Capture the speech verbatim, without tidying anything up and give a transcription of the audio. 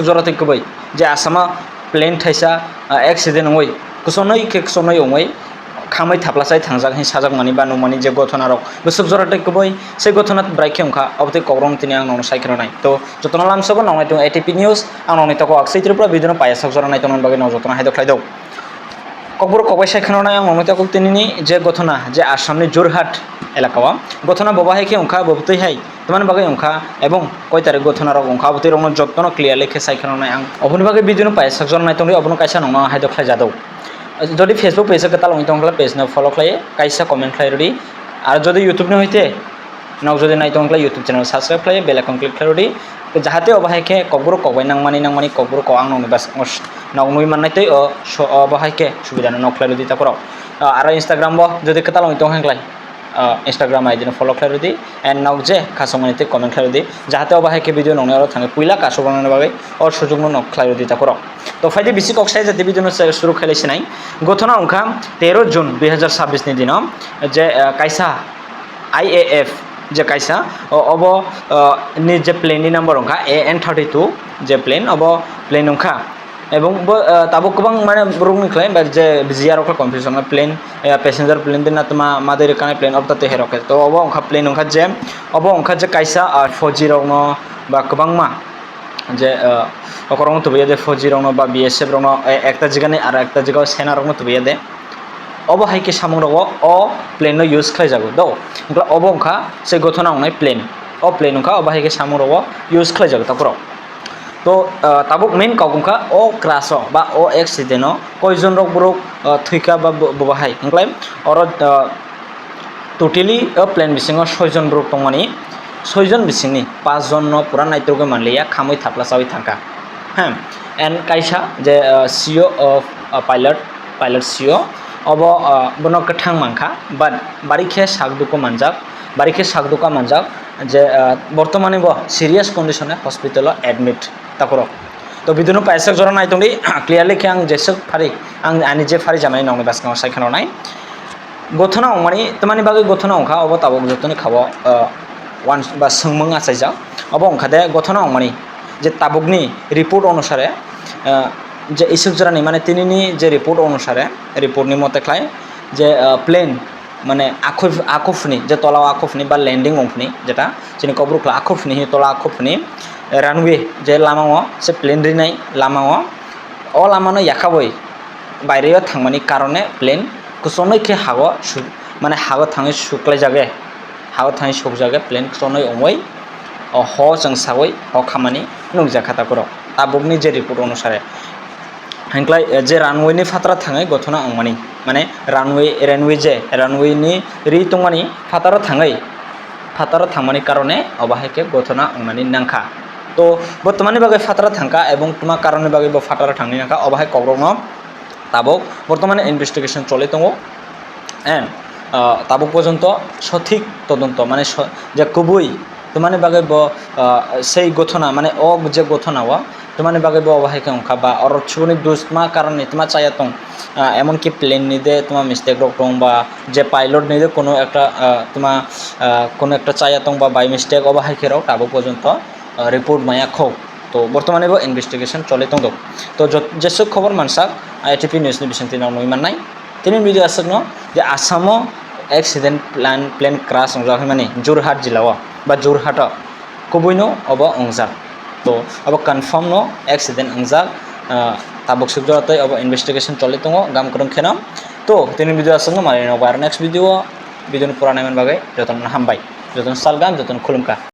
jora tei kwbwi je Assam o plane thaisa, ah, accident wngwi, kusonwi khe kusonwi wngwi khamwi thaplasai thangjak hwnwi sajakmani ba nukmani je gothonarok bwswk jora tei kwbwi, se gothona bwrai khe wngkha, abo tei kokrokno tini ang nono sai kheno nai. To jotono lamsogo nongnai tongo A T P News, ang nongni toko Aksai Tripura video no paiyasak jora nai tongna bagwi no jotono haidok khlai do. Kokborok kokbai sai kheno nai ang nongni toko tinini je gothona, je Assam ni Jorhat elaka o gothona bobo hai khe wngkha, bo twi hai tamani bagwi wngkha, ebong koi tarik gothona rok wngkha, abo twi rokno jotono clearly khe sai kheno nai ang. Oboni bagwi video no paiyasak jora nai tongdi, obono kaisa nongno haidok khlai jadok. Jodi Facebook page o kwtal wngwi tongkha, page no follow khlai, kaisa comment khlai rwdi. Ar jodi YouTube ni hoite nok jodi nai tongkha, YouTube channel subscribe khlai, bell icon click khlai rwdi. Jahate obo hai khe kokborok kokbai nangmani, nangmani kokborok kok ang nokni bas-, os-, nok nugwi mannai tei o so-, obo hai khe subida no nok khlai rwdi takhorok. Ah, aro Instagram bo jodi kwtal wngwi tongkha, ah, Instagram I D no follow khlai rwdi. And nok je khasokmani tei comment khlai rwdi, jahate obo hai khe video nongni oro thangwi puila kasuk rwnani bagwi o sujukno nok khlai rwdi takhorok. To phaidi bisi kok sai jati video no se-, suru khailai sinai. Gothona wngkha tero June dui hazar sabbish ni dino je, ah, kaisa I A F je kaisa o-, obo, ah, ni je plane ni number wngkha A N thirty two je plane, obo plane wngkha. Ebong bo, ah, tabuk kwbang mane borokni khlai ba je B G R rok khe confusion na plane, ah, passenger plane de na tma madai rwkani plane obo ta tei hai rok khe. To obo wngkha plane wngkha je, obo wngkha je kaisa, ah, fauji rokno ba kwbangma je, ah, okorokno tubui ya de fauji rokno ba B S F rokno, eh, ekta jigani aro ekta jigao sena rokno tubui ya de. Obo hai khe samung rogo o plane no use khlai jago do. Wngkha obo wngkha se gothona wngnai plane. O plane wngkha obo hai khe samung rogo use khlai jago takhorok. To, ah, tabuk main kok wngkha o crash o ba o accident o koi jon rok borok, ah, thwikha ba bo-, bo bahai. Wngkha oro, ah, totally o plane bisingo soi jon borok tongmani, soi jon bisingni pas jon no pura naitrogwi manliya, khamwi thapla chawi thangkha. He, and kaisa je, ah, C E O of, ah, pilot, pilot C E O, obo, ah, bono kwthang mankha, but bari khe sak duku manjak, bari khe sak duka manjak je, ah, bortomani bo serious condition-e hospital-o admit takhorok. To video no paisak jora nai tongdi, clearly khe ang jeswk phari, ang ani je phari jamani nokni bwskango sai kheno nai. Gothona wngmani, tamani bagwi gothona wngkha, obo tabuk jotoni khao, ah, uansuk ba swngmung achaijak. Obo wngkha de gothona wngmani je tabukni report onusare, ah, je isuk jorani, mane tinini je report onusare, report ni mote khlai je, ah, plane mane akhuf-, akhuphni je tola o akhuphni ba landing wngphni, jeta chini kokborok khlai akhuphni hinwi tola akhuphni runway je lama o se plane rinai lama o, o lama no yakhabwi baireo thangmani karone plane kwchongnoi khe hago su-, mane hago thangwi suklaijage, hago thangwi sukjage plane kwchongnoi wngwi o ho chwng sawi ho khamani nukjakha takhorok tabukni je report onusare. Hwnklai, eh, je runway ni phataro thangwi gothona wngmani, mane runway, runway je, runway ni ri tongmani phataro thangwi, phataro thangmani karone obo hai khe gothona wngmani nangkha. To bo twmani bagwi phataro thangkha ebong twma karoni bagwi bo phataro thangwi nangkha, obo hai kokrokno tabuk bortomani investigation choli tongo. And, ah, tabuk porjonto sothik todonto, mane so-, je kubui twmani bagwi bo, ah, sei gothona, mane o je gothona o twmani bagwi bo obo hai khe wngkha ba oro suboni dus tma karonni tma chaya tong, ah, emon ki plane ni de tma mistake rok tong ba je pilot ni de kono ekta, ah, tma, ah, kono ekta chaya tong ba by mistake obo hai khe rok tabuk porjonto, ah, report maya kho. To bortomani bo investigation choli tongdo. To jot-, jeswk khobor mansak I T P news ni bisingtwi nang nugwi mannai. Tini video aswkno je Assam o accident plan, plane crash wngjak hwnmani Jorhat jila o ba Jorhat o kubuino obo wngjak. To obo confirm no accident wngjak, ah, tabuk suk jora tei obo investigation choli tongo gam kwrwng kheno. To tini video aswkno manwi nokbar next video o, video no pura naiman bagwi jotono hambai, jotono salgam, jotono khulumkha.